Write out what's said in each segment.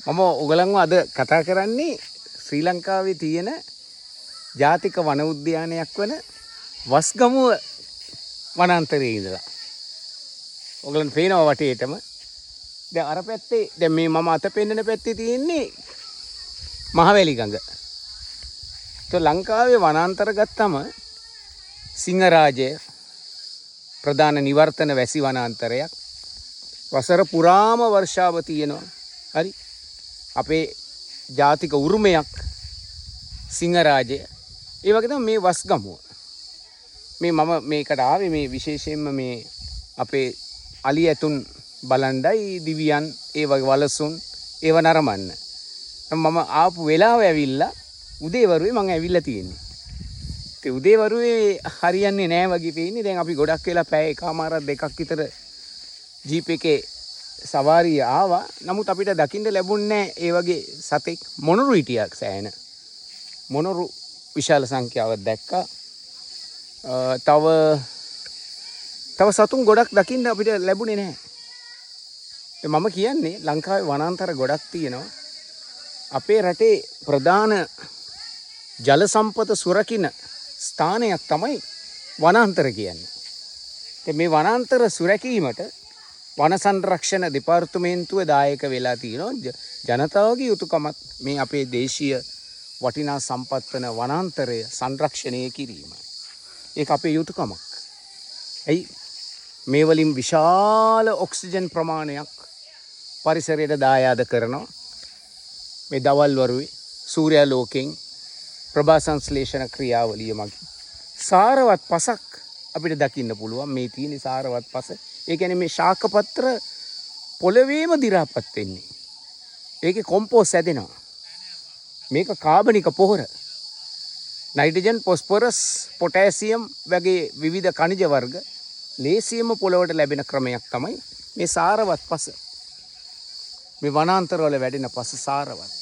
මම ඔයගලන්ව අද කතා කරන්නේ ශ්‍රී ලංකාවේ තියෙන ජාතික වන උද්‍යානයක් වන වස්ගමුව වනාන්තරයේ ඉඳලා. ඔයගලන් පේනවා වටේටම. දැන් අර පැත්තේ දැන් මේ මම අත පෙන්නන පැත්තේ තියෙන්නේ මහවැලි ගඟ. તો ලංකාවේ වනාන්තර ගත්තම සිංහරාජය ප්‍රධාන නිවර්තන වැසි වනාන්තරයක්. වසර පුරාම වර්ෂාව තියෙනවා. හරි. අපේ ජාතික උරුමයක් සිංහරාජය. ඒ වගේ තමයි මේ වස්ගමුව. මේ මම මේකට ආවේ මේ විශේෂයෙන්ම මේ අපේ අලි ඇතුන් බලන්ඩයි දිවියන් ඒ වගේ වලසුන් ඒව නරඹන්න. මම ආපු වෙලාව ඇවිල්ලා උදේවරුේ මං ඇවිල්ලා තියෙන්නේ. ඉතින් උදේවරුේ හරියන්නේ නෑ වගේ පේන්නේ. දැන් අපි ගොඩක් වෙලා පැය එකමාරක් දෙකක් විතර ජීප් එකේ සවාරිය ආවා. නමුත් අපිට දකින්න ලැබුණේ නෑ ඒ වගේ සතෙක්. මොනරු හිටියක් සෑහෙන. මොනරු විශාල සංඛ්‍යාවක් දැක්කා. තව තව සතුන් ගොඩක් දකින්න අපිට ලැබුණේ නැහැ. මම කියන්නේ ලංකාවේ වනාන්තර ගොඩක් තියෙනවා. අපේ රටේ ප්‍රධාන ජල සම්පත සුරකින ස්ථානයක් තමයි වනාන්තර කියන්නේ. ඉතින් මේ වනාන්තර සුරැකීමට වන සංරක්ෂණ දෙපාර්තමේන්තුව දායක වෙලා තියෙනවා. ජනතාවගේ යුතුයකමත් මේ අපේ දේශීය වටිනා සම්පත් වන වනාන්තරය සංරක්ෂණය කිරීම. ඒක අපේ යුතුයකමක්. ඇයි මේ වලින් විශාල ඔක්සිජන් ප්‍රමාණයක් පරිසරයට දායාද කරනවා. මේ දවල් වරුවේ සූර්යාලෝකයෙන් ප්‍රභා සංශ්ලේෂණ ක්‍රියාවලිය මගින් සාරවත් පසක් අපිට දකින්න පුළුවන්. මේ තියෙන සාරවත් පස. ඒ කියන්නේ මේ ශාකපත්‍ර පොළවේම දි รา පත් වෙන්නේ. ඒකේ කොම්පෝස් හැදෙනවා. මේක කාබනික පොහොර. නයිට්‍රජන්, ෆොස්ෆරස්, පොටෑසියම් වගේ විවිධ ඛනිජ වර්ග ලේසියෙන්ම පොළවට ලැබෙන ක්‍රමයක් තමයි මේ සාරවත් පස. මේ වනාන්තරවල වැඩෙන පස සාරවත්.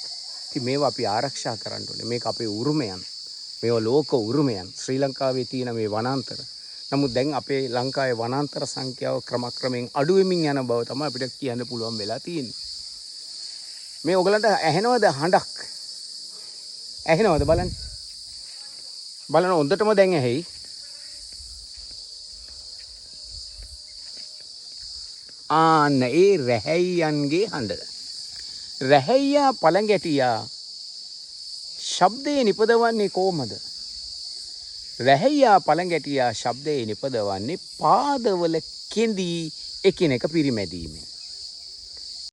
ඉතින් මේවා අපි ආරක්ෂා කරන්න ඕනේ. මේක අපේ උරුමයන්. මේවා ලෝක උරුමයන්. ශ්‍රී ලංකාවේ තියෙන මේ වනාන්තර. නමුත් දැන් අපේ ලංකාවේ වනාන්තර සංඛ්‍යාව ක්‍රමක්‍රමයෙන් අඩු වෙමින් යන බව තමයි අපිට කියන්න පුළුවන් වෙලා තියෙන්නේ. මේ ඔයගලන්ට ඇහෙනවද හඬක්? ඇහෙනවද බලන්න. බලන්න හොඳටම දැන් ඇහෙයි. ආන්න ඒ රැහැයියන්ගේ හඬ. රැහැයියා පළඟැටියා ශබ්දේ නිපදවන්නේ කොහමද? රැහැයියා පළඟැටියා ශබ්දේ නිපදවන්නේ පාදවල කෙඳී එකිනෙක පිරිමැදීමෙන්.